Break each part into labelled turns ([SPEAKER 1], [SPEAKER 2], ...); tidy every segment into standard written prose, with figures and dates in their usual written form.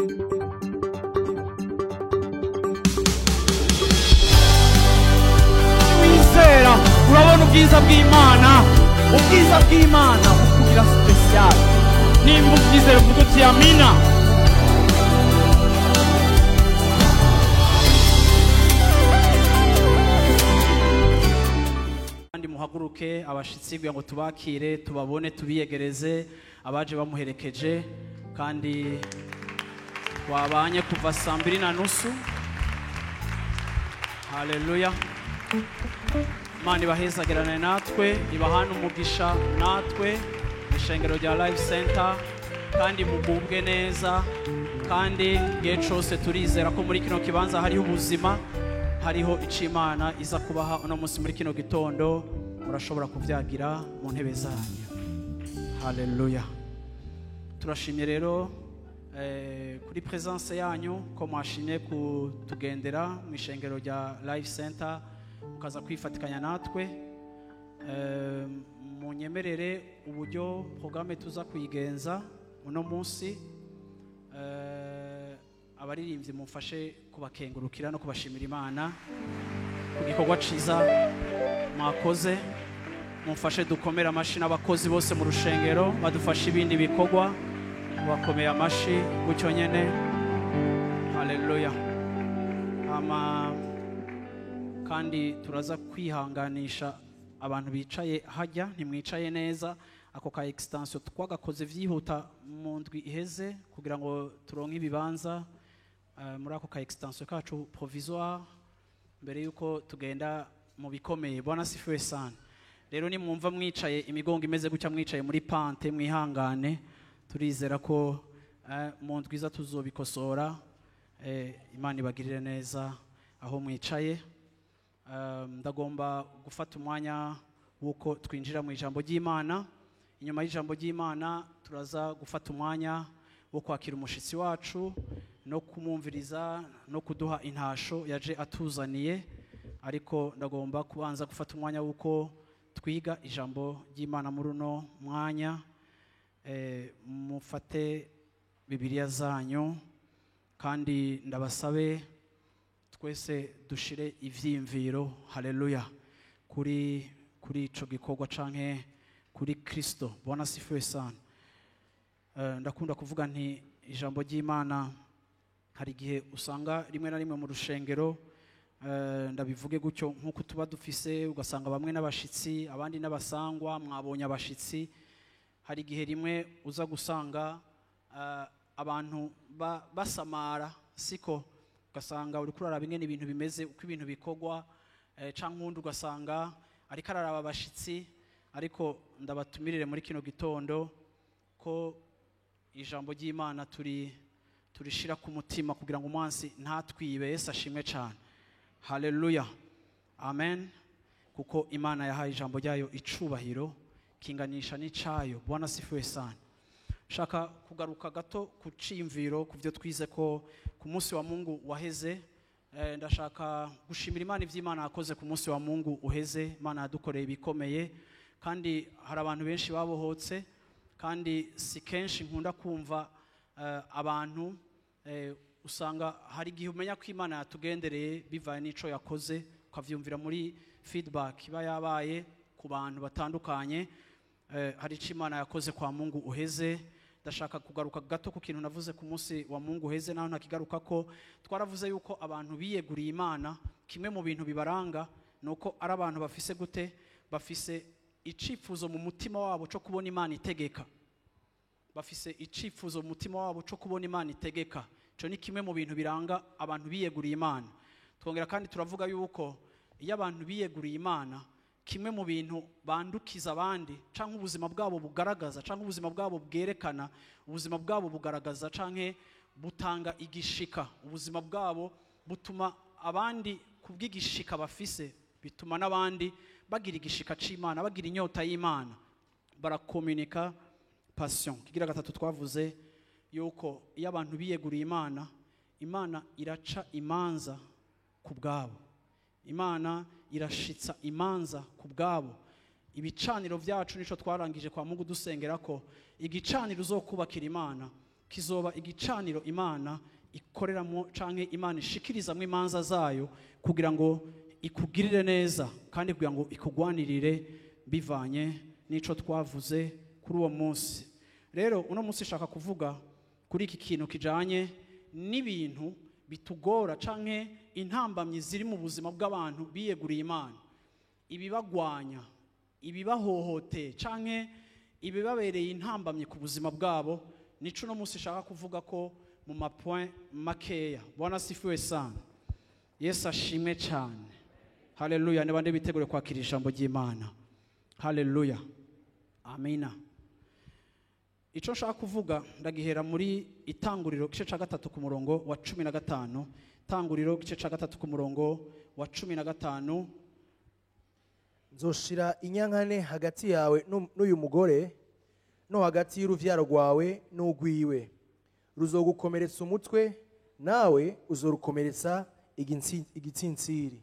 [SPEAKER 1] Wizera urabona ubwiza bw'Imana, ubwiza bw'Imana bukugira special. Nimba ubyizera uvuga uti amina. Kandi muhaguruke abashitsi kugira ngo tubakire, tubabone, tubiyegereze abaje bamuherekeje, kandi twabanye kuva saa 2:30. Haleluya. Imana ibahezagerane natwe, ibahane umugisha natwe mu ishengero rya Life Center, kandi mugubwe neza. Kandi igihe cose turizera ko muri kino kibanza hariho ubuzima, hariho ico Imana iza kubaha uno munsi muri kino gitondo. Murashobora kuvyagira mu ntebe zanyu. Haleluya. Turashimye rero kuri presence yanyu, ko mwashimye kutugendera mu ishengero rya Life Center mukaza kwifatikanya natwe. Munyemerere uburyo programme tuza kuyigenza uno munsi. Abaririmbyi mumfashe kubakengurukira no kubashimira Imana ku gikorwa ciza mwakoze. Mumfashe dukomere amashi n'abakozi bose mu rushengero badufashe ibindi bikorwa, bakomeye amashi gutyo nyene. Haleluya. Ama kandi turaza kwihanganisha abantu bicaye hajya, ntimwicaye neza. Ako ka extension twagakoze vyihuta mu ndwi iheze kugira ngo turonke ibibanza muri ako ka extension kacu provisoire mbere yuko tugenda mu bikomeye. Bwana sifiwe sana. Rero nimwumva mwicaye imigongo imeze gutya, mwicaye muri pante, mwihangane. Turizera ko mu ndwi iza tuzobikosora. Imana ibagirire neza aho mwicaye. Ndagomba gufata umwanya w'uko twinjira mu ijambo ry'Imana. Inyuma y'ijambo ry'Imana turaza gufata umwanya wo kwakira umushitsi wacu no kumwumviriza no kuduha intasho yaje atuzaniye. Ariko ndagomba kubanza gufata umwanya w'uko twiga ijambo ry'Imana muri uno mwanya. Mufate Bibiliya zanyu, kandi ndabasabe twese dushire ivyiyumviro, haleluya, kuri ico gikorwa canke kuri Kristo. Bwana sifiwe sana. Ndakunda kuvuga nti ijambo ry'Imana hari igihe usanga rimwe na rimwe mu rushengero, ndabivuge gutyo nkuko tuba dufise, ugasanga bamwe n'abashitsi abandi n'abasangwa. Mwabonye abashitsi, hari igihe rimwe uza gusanga abantu basamara, siko? Ugasanga uri kuraraba ingene ibintu bimeze, uko ibintu bikorwa, canke undi ugasanga ariko araraba abashitsi. Ariko ndabatumirire muri kino gitondo ko ijambo ry'Imana turishira ku mutima kugira ngo umwansi ntatwibe. Yesu ashimwe cyane. Haleluya, amen. Kuko Imana yahaye ijambo ryayo icubahiro kinganisha n'icayo. Bwana sifiwe sana. Shaka kugaruka gato ku ciyumviro ku byo twize ko ku munsi wa Mungu waheze. Ndashaka gushimira Imana ivy'Imana yakoze ku munsi wa Mungu uheze. Imana yadukoreye ibikomeye, kandi hari abantu benshi babohotse. Kandi si kenshi nkunda kumva abantu, usanga hari igihe umenya ko Imana yatugendereye bivaye n'ico yakoze, ukavyumvira muri feedback iba yabaye ku bantu batandukanye. Hari ico Imana yakoze kwa Mungu uheze. Ndashaka kugaruka gato ku kintu navuze ku munsi wa Mungu uheze, naho ntakigaruka ko twaravuze yuko abantu biyeguriye Imana, kimwe mu bintu bibaranga nuko ari abantu bafise gute, bafise icifuzo mu mutima wabo cyo kubona Imana itegeka. Bafise icifuzo mu mutima wabo cyo kubona Imana itegeka. Ico ni kimwe mu bintu biranga abantu biyeguriye Imana. Twongera kandi turavuga yuko iyo abantu biyeguriye Imana, kimwe mu bintu bandukiza abandi canke ubuzima bwabo bugaragaza, canke ubuzima bwabo bwerekana, ubuzima bwabo bugaragaza canke butanga igishika, ubuzima bwabo butuma abandi kubw'igishika bafise, bituma n'abandi bagira igishika c'Imana, bagira inyota y'Imana, barakomunika passion. Kigira gatatu twavuze yuko iyo abantu biyeguriye Imana, Imana iraca imanza ku bwabo. Imana irashitsa imanza ku bwabo. Ibicaniro byacu nico twarangije kwa Mungu dusengera ko igicaniro uzokubakira Imana Kizoba igicaniro Imana ikoreramo canke Imana ishikirizamwo imanza zayo kugira ngo ikugirire neza kandi kugira ngo ikugwanirire bivanye n'ico twavuze kuri uwo munsi. Rero uno munsi nshaka kuvuga kuri iki kintu kijanye n'ibintu bitugora canke intambamyi ziri mu buzima bw'abantu biyeguriye Imana, ibibagwanya, ibibahohoteye canke ibibabereye intambamyi ku buzima bwabo. Nico uno munsi nshaka kuvuga ko mu mapoint makeya. Bwana asifiwe sana, Yesu ashimwe cyane, haleluya. Ni bande bitegure kwakira ijambo ry'Imana? Haleluya, amina. Ico nshaka kuvuga ndagihera muri Itanguriro igice ca 3 ku murongo wa 15. Itanguriro igice ca 3 ku murongo wa 15.
[SPEAKER 2] Nzoshira inyankane hagati yawe n'uyu mugore, no hagati y'uruvyaro rwawe n'ugwiwe, ruzogukomeretsa umutwe, nawe uzorukomeretsa igitsintsiri.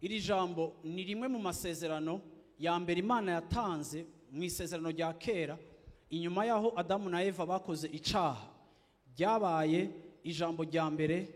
[SPEAKER 1] Iri jambo ni rimwe mu masezerano ya mbere Imana yatanze mu isezerano rya kera, inyuma yaho Adamu na Eva bakoze icaha. Ryabaye ijambo rya mbere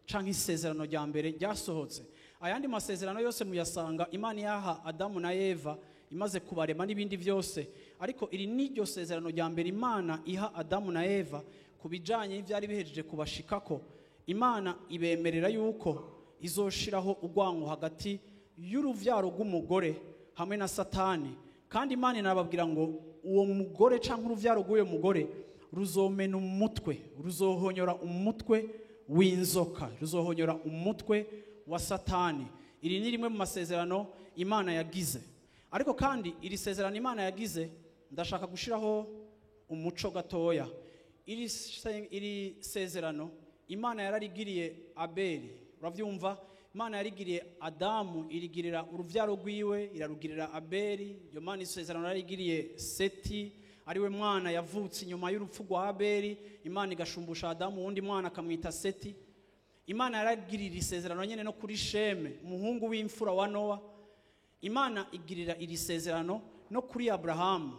[SPEAKER 1] canke isezerano rya mbere ryasohotse. Ayandi masezerano yose muyasanga Imana yaha Adamu na Eva imaze kubarema n'ibindi byose, ariko iri niryo sezerano rya mbere Imana iha Adamu na Eva ku bijanye n'ivyari bihejeje kubashikako. Imana ibemerera yuko izoshiraho urwango hagati y'uruvyaro rw'umugore hamwe na Satani, kandi Imana inababwira ngo uwo mugore canke uruvyaro rw'uyo mugore ruzomena umutwe, ruzohonyora umutwe w'inzoka, ruzohonyora umutwe wa Satani. Iri ni rimwe mu masezerano Imana yagize. Ariko kandi iri sezerano Imana yagize, ndashaka gushiraho umuco gatoya. Iri sezerano Imana yararigiriye Abeli, uravyumva? Imana yarigiriye Adamu, irigirira uruvyaro rwiwe, irarugirira Abeli. Iyo Mana isezerano yarigiriye Seti, ariwe mwana yavutse inyuma y'urupfu rwa Abeli. Imana igashumbusha Adamu wundi mwana akamwita Seti. Imana yaragirira isezerano nyene no kuri Sheme, umuhungu w'imfura wa Noa. Imana igirira iri sezerano no kuri Abrahamu,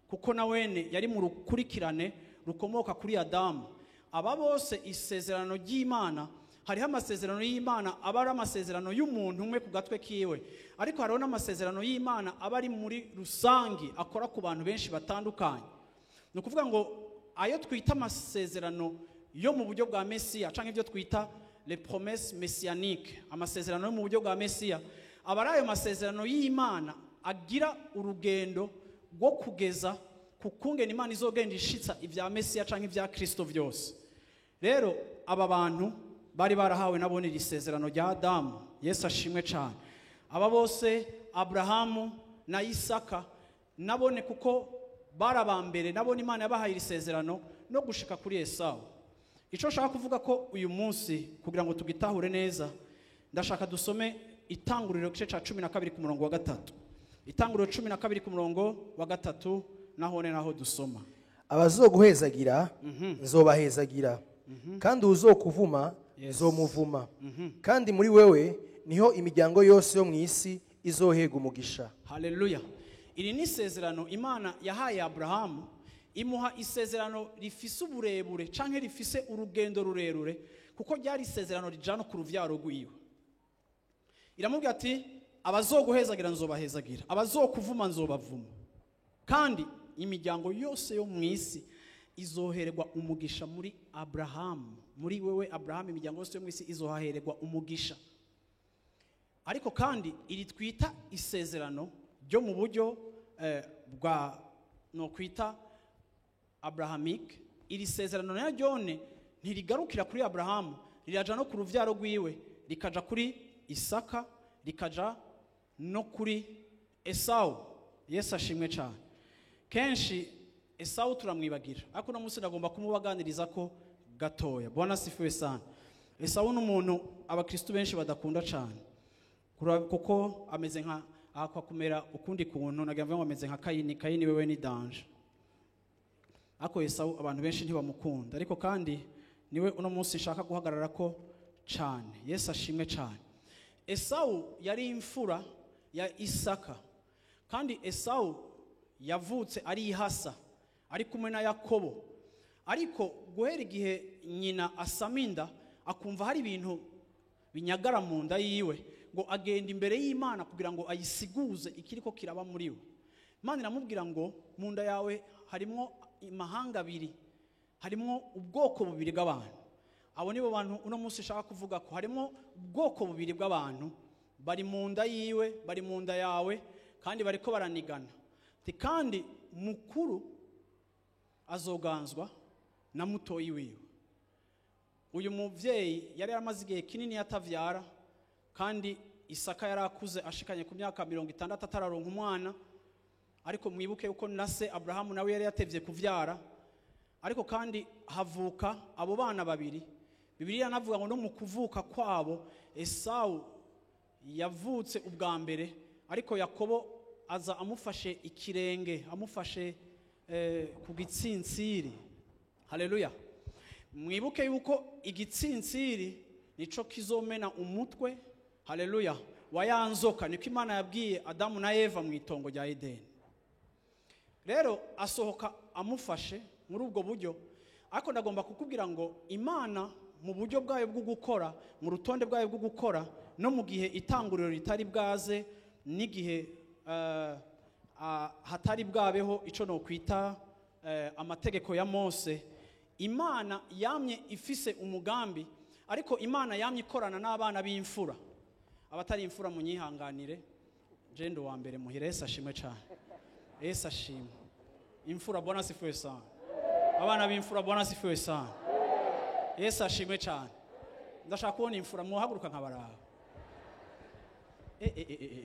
[SPEAKER 1] kuko na wene yari mu rukurikirane rukomoka kuri Adamu. Aba bose isezerano ry'Imana, hariho amasezerano y'Imana aba ari amasezerano y'umuntu umwe ku gatwe kiwe, ariko hariho n'amasezerano y'Imana aba ari muri rusangi, akora ku bantu benshi batandukanye. Ni ukuvuga ngo ayo twita amasezerano yo mu buryo bwa Mesiya canke ibyo twita les promesses messianiques, amasezerano yo mu buryo bwa Mesiya, aba ari ayo masezerano y'Imana agira urugendo rwo kugeza ku kungene Imana izogenda ishitsa ivya Mesiya canke ivya Kristo vyose. Rero aba bantu bari barahawe nabone iri sezerano rya Adamu. Yesu ashimwe cyane. Aba bose Abrahamu na Isaka nabone, kuko barabambere nabone Imana yabahaye iri sezerano no gushika kuri Esawu. Ico nshaka kuvuga ko uyu munsi kugira ngo tugitahure neza, ndashaka dusome Itanguriro igice ca 12 ku murongo wa 3. Itanguriro 12 ku murongo wa 3, nahone naho dusoma.
[SPEAKER 2] Abazoguhezagira nzobahezagira, kandi uzokuvuma nzomuvuma, kandi muri wewe niho imiryango yose yo mw'isi izohega umugisha.
[SPEAKER 1] Haleluya. Iri ni isezerano Imana yahaye Abrahamu, imuha isezerano rifise uburebure canke rifise urugendo rurerure, kuko ryari isezerano rijana ku ruvyaro rwiwe. Iramubwira ati abazoguhezagira nzobahezagira, abazokuvuma nzobavuma, kandi imiryango yose yo mw'isi izohererwa umugisha muri Abrahamu. Muri wewe Abrahamu imiryango yose yo mw'isi izohahererwa umugisha. Ariko kandi iri twita isezerano ryo mu buryo bwa no kwita Abrahamic, iri sezerano naryone ntirigarukira kuri Abrahamu, riraja no ku ruvyaro rwiwe, rikaja kuri Isaka, rikaja no kuri Esawu. Yesu ashimwe cyane. Kenshi Esawu turamwibagira, ariko no munsi ndagomba kumubaganiriza ko gatoya. Bwana asifiwe sana. Esawu n'umuntu abakristo benshi badakunda cyane, kuko ameze nka akwa kumera ukundi kuntu, nagira ngo ameze nka Kayini. Kayini wewe ni danger, ariko Esawu abantu benshi ntibamukunda. Ariko kandi niwe uno munsi nshaka guhagarara ko cyane. Yesu ashimwe cyane. Esawu yari imfura ya Isaka, kandi Esawu yavutse ari ihasa, ari kumwe na Yakobo. Ariko guhera igihe nyina asama inda, akumva hari ibintu binyagara mu nda yiwe, ngo agenda imbere y'Imana kugira ngo ayisiguze ikiriko kiraba muri we. Imana iramubwira ngo mu nda yawe harimwo imahanga abiri, harimwo ubwoko bubiri bw'abantu. Abo nibo bantu uno munsi ushaka kuvuga ko harimo ubwoko bubiri bw'abantu bari mu nda yiwe, bari mu nda yawe, kandi bariko baranigana. Ati kandi mukuru azoganzwa na mutoyi wiwe. Uyu muvyeyi yari yaramaze igihe kinini atavyara, kandi Isaka yari akuze ashikanye ku myaka 60 atararonka umwana. Ariko mwibuke yuko na se Abrahamu nawe yari yatevye kuvyara. Ariko kandi havuka abo bana babiri. Bibiliya navuga ngo no mu kuvuka kwabo Esawu yavutse ubwa mbere, ariko Yakobo aza amufashe ikirenge, amufashe ku gitsintsiri. Haleluya. Mwibuke yuko igitsintsiri nico kizomena umutwe, haleluya, wa ya nzoka. Niko Imana yabwiye Adamu na Eva mu itongo rya Edeni. Rero asohoka amufashe muri ubwo buryo. Ariko ndagomba kukubwira ngo Imana mu buryo bwayo bwo gukora, mu rutonde bwayo bwo gukora, no mu gihe itanguriro ritari bwaze, n'igihe hatari bwabeho ico no kwita amategeko ya Mose, Imana yamye ifise umugambi. Ariko Imana yamye ikorana n'abana b'imfura. Abatari imfura munyihanganire, je ndo wa mbere muhire. Yesu ashimwe cyane, Yesu ashimwe. Imfura, Bwana asifiwe sana. Abana b'imfura, Bwana asifiwe sana. Yesu ashimwe cyane. Ndashaka kubona imfura, muhaguruka nkabaraba.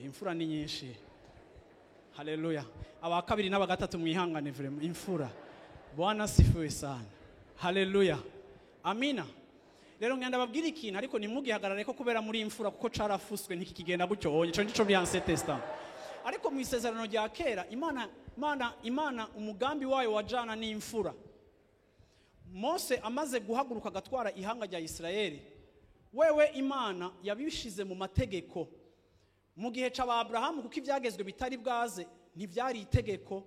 [SPEAKER 1] Imfura ni nyinshi. Haleluya. Aba kabiri n'aba gatatu mwihangane vraiment. Imfura, Bwana asifiwe sana. Haleluya, amina. Rero ngenda babwira ikintu, ariko ntimugihagarare ko kubera muri imfura, kuko carafuswe ntikikigenda gutyo. Honye ico nico muri Ancien Testament. Ariko mu isezerano rya kera, Imana umugambi wayo wajana n'imfura. Mose amaze guhaguruka agatwara ihanga rya Isirayeli, wewe Imana yabishize mu mategeko. Mu gihe c'aba Abrahamu, kuko ibyagezwe bitari bwaze, ntivyari itegeko,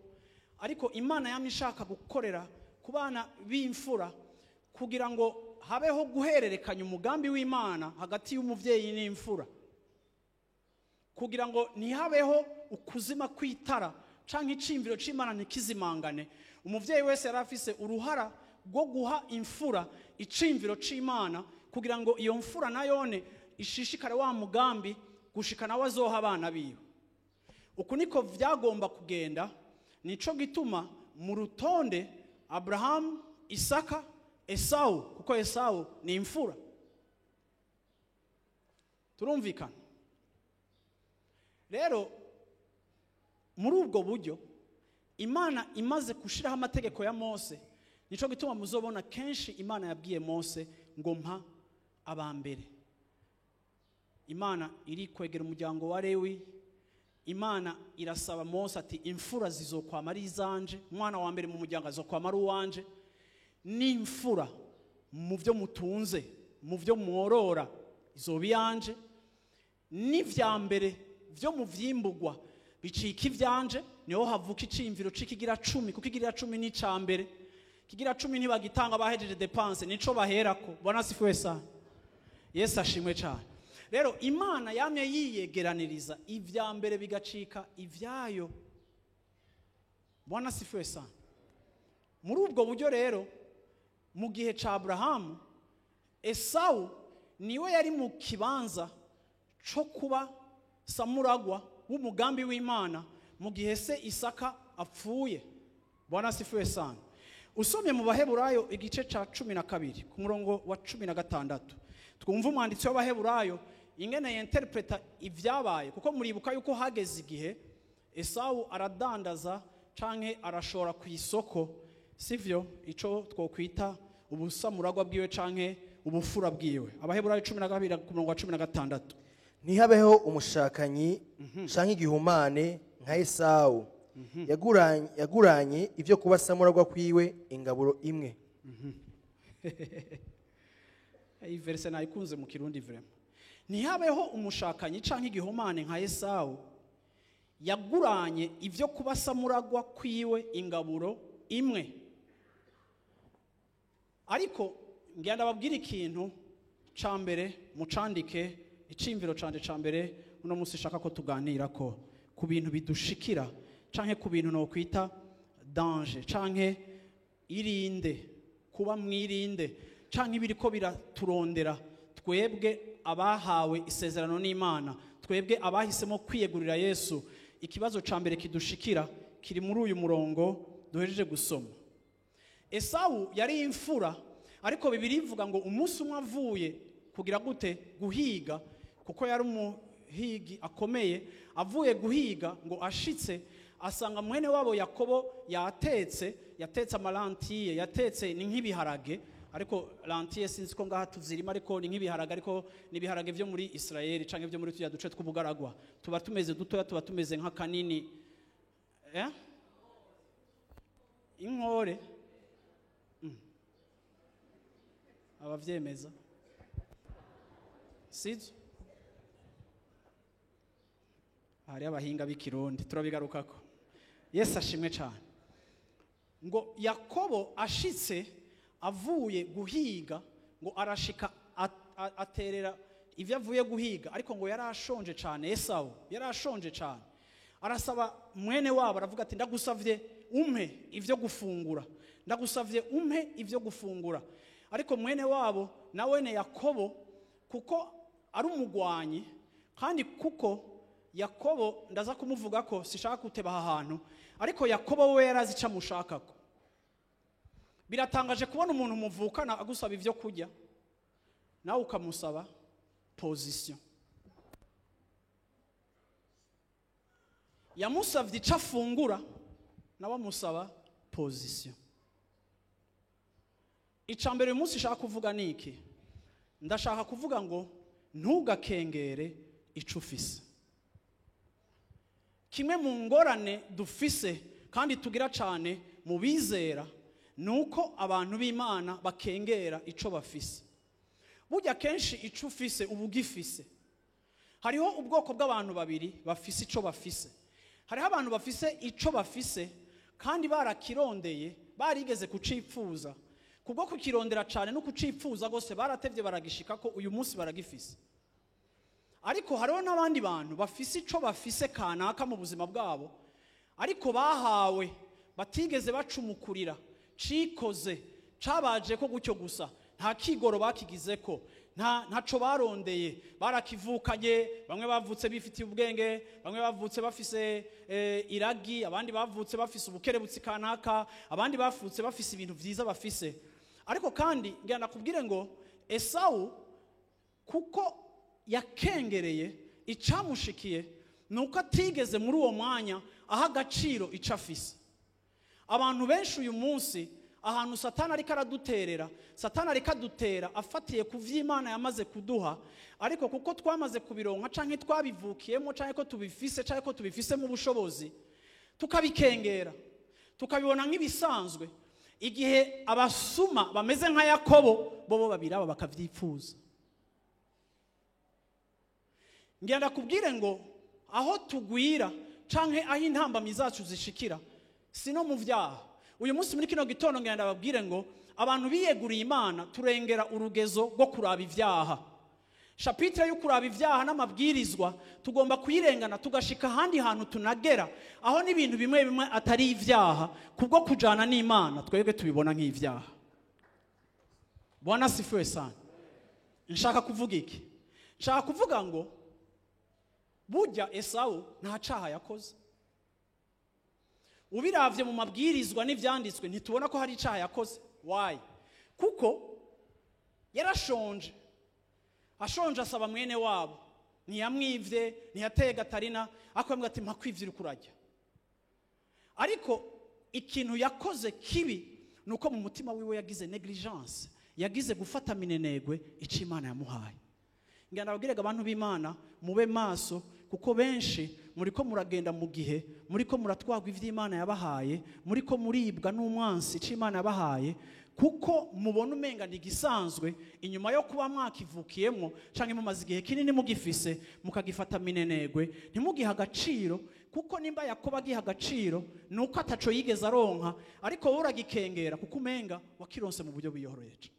[SPEAKER 1] ariko Imana yamye ishaka gukorera ku bana b'imfura kugira ngo habeho guhererekanya umugambi w'Imana hagati y'umuvyeyi n'imfura, kugira ngo ntihabeho ukuzima kw'itara canke iciyumviro c'Imana ntikizimangane. Umuvyeyi wese yari afise uruhara rwo guha imfura iciyumviro c'Imana, kugira ngo iyo mfura nayone ishishikare wa mugambi gushika nawe azoha abana biwe. Uku niko vyagomba kugenda. Nico gituma mu rutonde Abrahamu, Isaka, Esawu, kuko Esawu ni imfura. Turumvikana? Rero muri ubwo buryo Imana imaze gushiraho amategeko ya Mose, nico gituma muzobona kenshi Imana yabwiye Mose ngo mpa abambere. Imana iri kwegera umuryango wa Lewi, Imana irasaba Mose ati imfura zizokwama ari izanje, umwana wa mbere mu muryango azokwama ari uwanje, n'imfura mu byo mutunze, mu byo mworora izoba iyanje, n'ivya mbere byo mu vyimbugwa bicika ivyanje. Niho havuka iciyumviro c'ikigira 10, kuko ikigira 10 ni ica mbere. Ikigira 10 ntibagitanga bahejeje dépense, nico baherako. Bwana asifiwe sana, Yesu ashimwe cyane. Rero Imana yamye yiyegeraniriza ivya mbere bigacika ivyayo. Bwana asifiwe sana. Muri ubwo buryo rero, mu gihe ca Abrahamu, Esawu niwe yari mu kibanza co kuba samuragwa w'umugambi w'Imana mu gihe se Isaka apfuye. Bwana asifiwe sana. Usomye mu Baheburayo igice ca 12 ku murongo wa 16, twumva umwanditsi w'Abaheburayo ingene yinterpreta ivyabaye, kuko muribuka yuko hageze igihe Esawu aradandaza canke arashora ku isoko, sivyo, ico twokwita ubusamuragwa bwiwe canke ubufura bwiwe. Abaheburayo 12 ku murongo wa 16.
[SPEAKER 2] Ntihabeho umushakanyi canke igihumane nka Esawu yaguranye ivyo kuba samuragwa kwiwe ingaburo imwe.
[SPEAKER 1] Iyi verse nayikunze mu Kirundi vraiment. Ntihabeho umushakanyi canke igihumane nka Esawu yaguranye ivyo kuba samuragwa kwiwe ingaburo imwe. Ariko ngira ndababwira ikintu ca mbere, mucandike. Iciyumviro canje ca mbere uno munsi shaka ko tuganira ko ku bintu bidushikira canke ku bintu nokwita danger canke irinde, kuba mwirinde canke ibiriko biraturondera twebwe abahawe isezerano n'Imana, twebwe abahisemo kwiyegurira Yesu. Ikibazo ca mbere kidushikira kiri muri uyu murongo duhejeje gusoma. Esawu yari imfura, ariko Bibiliya ivuga ngo umunsi umwe avuye kugira gute? Guhiga, kuko yari umuhigi akomeye. Avuye guhiga, ngo ashitse asanga mwene wabo Yakobo yatetse, yatetse ama lentilles, yatetse ni nk'ibiharage, ariko lentilles sinzi ko ngaha tuzirima, ariko ni nk'ibiharage, ariko ni ibiharage byo muri Israeli canke byo muri tuya duce tw'ubugaragwa, tuba tumeze dutoya, tuba tumeze nk'akanini, eh? Inkore. Abavyemeza sizo hari abahinga b'ikirundi, turabigarukako. Yesu ashimwe cyane. Ngo Yakobo ashitse avuye guhiga, ngo arashika aterera ibyo avuye guhiga, ariko ngo yari ashonje cyane. Esawu yari ashonje cyane, arasaba mwene wabo, aravuga ati: "Ndagusavye umpe ibyo gufungura, ndagusavye umpe ibyo gufungura." Ariko mwene wabo nawene Yakobo, kuko ari umugwanyi, kandi kuko Yakobo ndaza kumuvuga ko sishaka guteba aha hantu, ariko Yakobo we yarazi icyo amushakako. Biratangaje kubona umuntu muvukana agusaba ibyo kurya, nawe ukamusaba position. Yamusabye icyo afungura, nawe amusaba position. Icya mbere uyu munsi nshaka kuvuga ni iki? Ndashaka kuvuga ngo ntugakengere icyo ufise. Kimwe mu ngorane dufise kandi tugira cyane mu bizera ni uko abantu b'Imana bakengera icyo bafise. Burya kenshi icyo ufise uba ugifise. Hariho ubwoko bw'abantu babiri bafise icyo bafise. Hariho abantu bafise icyo bafise kandi barakirondeye, barigeze kucipfuza. Kubwo kukirondera cyane no kucipfuza rwose, baratevye baragishika ko uyu munsi baragifise. Ariko hariho n'abandi bantu bafise ico bafise kanaka mu buzima bwabo, ariko bahawe, batigeze bacumukurira, cikoze, cabaje ko gutyo gusa, nta kigoro bakigize ko, ntaco barondeye, barakivukanye. Bamwe bavutse bifitiye ubwenge, bamwe bavutse bafise iragi, abandi bavutse bafise ubukerebutsi kanaka, abandi bavutse bafise ibintu vyiza bafise. Ariko kandi ngira nakubwire ngo Esawu, kuko yakengereye, icamushikiye nuko atigeze muri uwo mwanya aha agaciro ico afise. Abantu benshi uyu munsi, ahantu Satani ariko araduterera, Satani ariko adutera afatiye ku vy'Imana yamaze kuduha, ariko kuko twamaze kubironka canke twabivukiyemo canke ko tubifise canke ko tubifisemo ubushobozi, tukabikengera, tukabibona nk'ibisanzwe. Igihe abasuma bameze nka Yakobo bobo babiraba bakavyipfuza. Ngira ndakubwire ngo aho tugwira canke aho intambamyi zacu zishikira si no mu vyaha. Uyu munsi muri kino gitondo ngira ndababwire ngo abantu biyeguriye Imana turengera urugezo rwo kuraba ivyaha. Chapitre yo kuraba ivyaha n'amabwirizwa tugomba kuyirengana, tugashika ahandi hantu tunagera aho n'ibintu bimwe bimwe atari ivyaha, kubwo kujana n'Imana twebwe tubibona nk'ivyaha. Bwana sifiwe sana. Nshaka kuvuga iki? Nshaka kuvuga ngo burya Esawu nta caha yakoze. Ubiravye mu mabwirizwa n'ivyanditswe ntitubona ko hari icaha yakoze. Why? Kuko yarashonje, ashonje asaba mwene wabo, ntiyamwivye, ntiyateye gatarina, akamubwira ati: "Mpa kwivye uriko urarya." Ariko ikintu yakoze kibi ni uko mu mutima wiwe yagize négligence, yagize gufata minenegwe ico Imana yamuhaye. Ngira ndababwire abantu b'Imana, mube maso, kuko benshi muriko muragenda mu gihe muriko muratwagwa ivy'Imana yabahaye, muriko muribwa n'umwansi ico Imana yabahaye, kuko mubona umenga ni igisanzwe inyuma yo kuba mwakivukiyemo canke mumaze igihe kinini mugifise, mukagifata minenegwe, ntimugihe agaciro. Kuko nimba Yakobo agiha agaciro nuko ataco yigeze aronka, ariko wowe uragikengera kuko umenga wakironse mu buryo bwiyoroheje.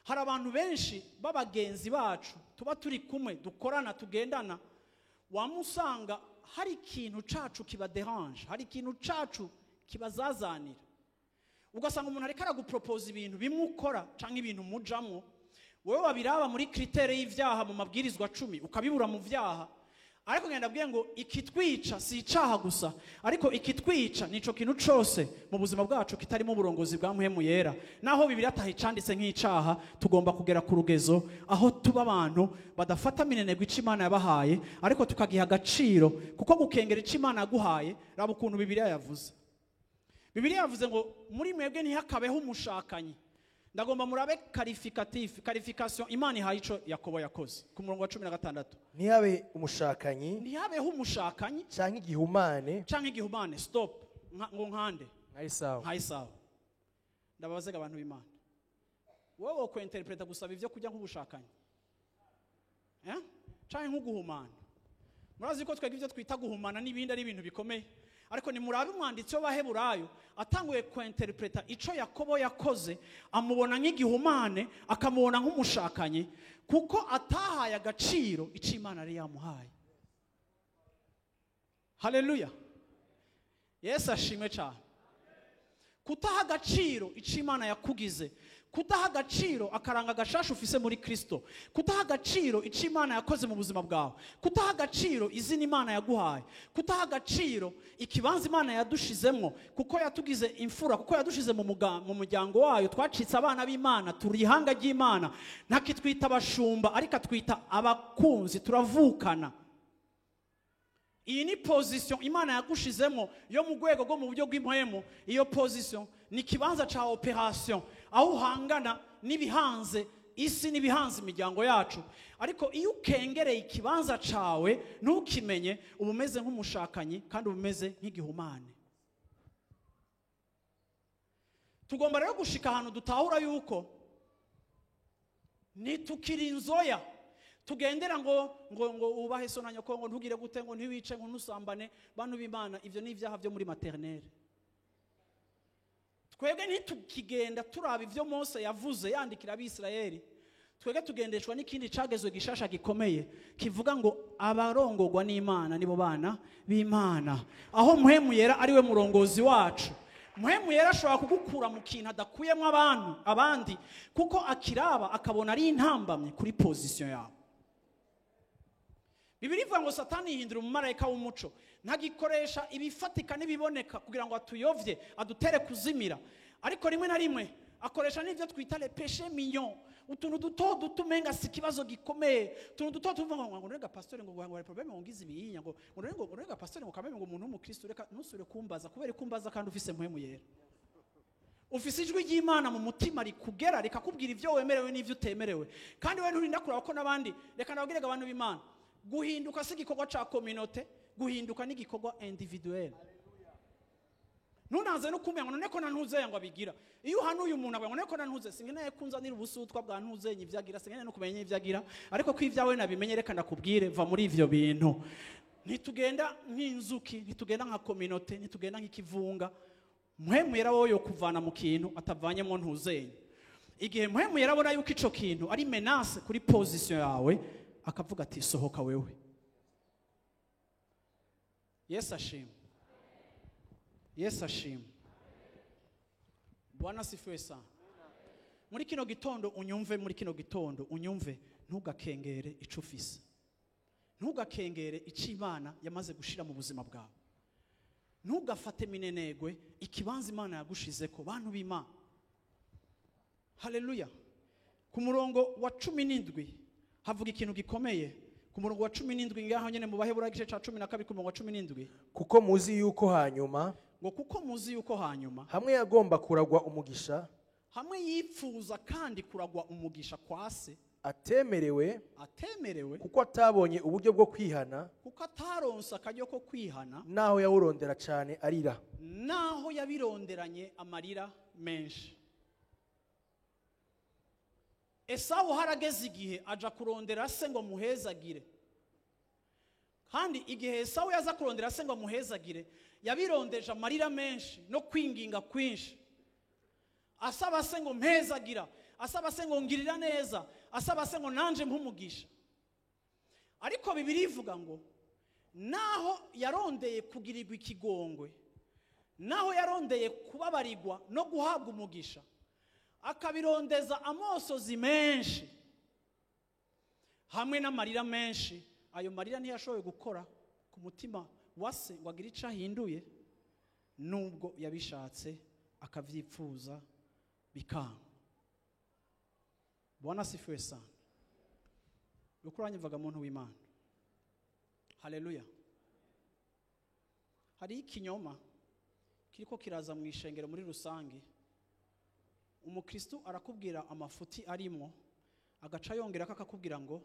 [SPEAKER 1] Hari abantu benshi b'abagenzi bacu tuba turi kumwe, dukorana, tugendana, wamusanga hari ikintu cacu kibaderanje, hari ikintu cacu kibazazanira. Ugasanga umuntu ariko aragupropoza ibintu bimwe ukora canke ibintu mujamwo, wowe wabiraba muri critère y'ivyaha mu mabwirizwa 10 ukabibura mu vyaha. Ariko ngenda abwiye ngo ikitwica si icaha gusa, ariko ikitwica nico kintu cose mu buzima bwacu kitarimo uburongozi bwa Mpwemu Yera. Naho Bibiliya atahicanditse nk'icaha, tugomba kugera ku rugezo aho tuba abantu badafata minenegwe ico Imana yabahaye, ariko tukagiha agaciro, kuko gukengera ico Imana yaguhaye. Raba ukuntu Bibiliya yavuze. Bibiliya yavuze ngo muri mwebwe ntihakabeho umushakanyi. Ndagomba murabe qualificatif, qualification Imana ihaye ico Yakobo yakoze ku murongo wa 16.
[SPEAKER 2] Ntihabe umushakanyi,
[SPEAKER 1] ntihabeho umushakanyi
[SPEAKER 2] canke igihumane,
[SPEAKER 1] canke igihumane. Stop. Ngo nkande
[SPEAKER 2] nka Esawu.
[SPEAKER 1] Nka Esawu. Ndababazega abantu b'Imana, wowe wo kwinterpreta gusaba ivyo kujya nk'ubushakanyi, canke nk'uguhumana. Murazi ko twebwe ivyo twita guhumana n'ibindi ari ibintu bikomeye, ariko ni murabe umwanditsi w'Abaheburayo atanguye kwinterpreta ico Yakobo yakoze, amubona nk'igihumane, akamubona nk'umushakanyi, kuko atahaye agaciro ico Imana yari yamuhaye. Haleluya, Yesu ashimwe cyane. Kutaha agaciro ico Imana yakugize, kudaha agaciro akaranga gashasha ufise muri Kristo, kudaha agaciro ico Imana yakoze mu buzima bwawe, kudaha agaciro izina Imana yaguhaye, kudaha agaciro ikibanza Imana yadushizemwo, kuko yatugize imfura, kuko yadushize mu muryango wayo, twacitse abana b'Imana, turi ihanga ry'Imana. Ntakitwita abashumba, ariko atwita abakunzi, turavukana. Iyi ni position Imana yagushizemo yo mu rwego rwo mu buryo bw'impwemu. Iyo position ni kibanza ca operation, aho uhangana n'ibihanze isi n'ibihanze imiryango yacu. Ariko iyo ukengereye ikibanza cawe ntukimenye, uba umeze nk'umushakanyi kandi uba umeze nk'igihumane. Tugomba rero gushika ahantu dutahura yuko nitukiri inzoya tugendera ngo ngo ngo ubahe so na nyoko, ngo ntugire gute, ngo ntiwice, ngo ntusambane. Bantu b'Imana, ivyo ni ivyaha vyo muri maternelle. Twebwe ntitukigenda turaba ivyo Mose yavuze yandikira Abisirayeli. Twebwe tugendeshwa n'ikindi cagezwe gishasha gikomeye kivuga ngo abarongorwa n'Imana nibo bana b'Imana. Aho Mpwemu Yera ari we murongozi wacu. Mpwemu Yera ashobora kugukura mu kintu adakuyemo abantu abandi, kuko akiraba akabona ari intambamye kuri position yawe. Bibiliya ivuga ngo Satani yihindura umumarayika w'umuco, ntagikoresha ibifatika n'ibiboneka kugira ngo atuyovye, adutere kuzimira, ariko rimwe na rimwe akoresha n'ivyo twita les péchés mignons, utuntu duto duto umenga si ikibazo gikomeye, utuntu duto tuvuga ngo ngo rega pastor, ngo ngo problème ngo ngize ibiyinya, ngo ngo ngo rega pastor, ngo kameme, ngo umuntu w'umukristo, reka ntusubire kumbaza kubera kumbaza kandi ufise Mpwemu Yera. Ufise ijwi ry'Imana mu mutima rikugera rikakubwira ivyo wemerewe n'ivyo utemerewe, kandi wewe nturinda kuraba ko n'abandi. Reka nababwire abantu b'Imana, guhinduka si igikorwa ca communauté, guhinduka ni igikorwa individuel. Ntunanze no kumenya ngo none ko nantuze ngo abigira. Iyo uhanuye umuntu avuga ngo none ko nantuze, sinkeneye kunzanira ubusutwa bwa ntuze ivyagira, sinkeneye no kumenya ivyagira, ariko ko ivyawe nabimenye reka ndakubwire, va muri ivyo bintu. Ntitugenda nk'inzuki, ntitugenda nka communauté, ntitugenda nk'ikivunga. Mpwemu Yera wowe yo kuvana mu kintu atavanyemo ntuzenye. Igihe Mpwemu Yera abona yuko ico kintu ari menace kuri position yawe, akavuga ati sohoka wewe. Yesu ashimwe. Yesu ashimwe. Bwana asifiwe sana. Muri kino gitondo unyumve, muri kino gitondo unyumve, ntugakengere ico ufise. Ntugakengere ico Imana yamaze gushira mu buzima bwawe. Ntugafate minenegwe ikibanza Imana yagushizeko, bantu b'Imana. Haleluya. Ku murongo wa 17 havuga ikintu gikomeye. Ku murongo wa 17 ngaho nyene mu Baheburayo igice ca 12 ku murongo wa 17,
[SPEAKER 2] kuko muzi yuko hanyuma,
[SPEAKER 1] ngo kuko muzi yuko hanyuma
[SPEAKER 2] hamwe yagomba kuragwa umugisha,
[SPEAKER 1] hamwe yipfuza kandi kuragwa umugisha kwa se,
[SPEAKER 2] atemerewe,
[SPEAKER 1] atemerewe,
[SPEAKER 2] kuko atabonye uburyo bwo kwihana,
[SPEAKER 1] kuko ataronse akaryo ko kwihana,
[SPEAKER 2] naho yawurondera cyane arira,
[SPEAKER 1] naho yabironderanye amarira menshi. Esawu harageze igihe aja kurondera se ngo muhezagire. Kandi igihe Esawu yaza kurondera se ngo amuhezagire, yabirondeje amarira menshi no kwinginga kwinshi, asaba se ngo mpezagira, asaba se ngo ngirira neza, asaba se ngo nanje mpumugisha. Ariko Bibiliya ivuga ngo naho yarondeye kugirirwa ikigongwe, naho yarondeye kubabarirwa no guhabwa umugisha, akabirondeza amosozi menshi hamwe n'amarira menshi, ayo marira ntiyashoboye gukora ku mutima wa se ngo agire icyo ahinduye, nubwo yabishatse akabyipfuza bikanga. Bwana asifiwe sana. Uko uranyumvaga, muntu w'Imana? Haleluya. Hariho ikinyoma kiriko kiraza mu ishengero muri rusange. Umukristo arakubwira amafuti arimo, agaca yongera akakubwira ngo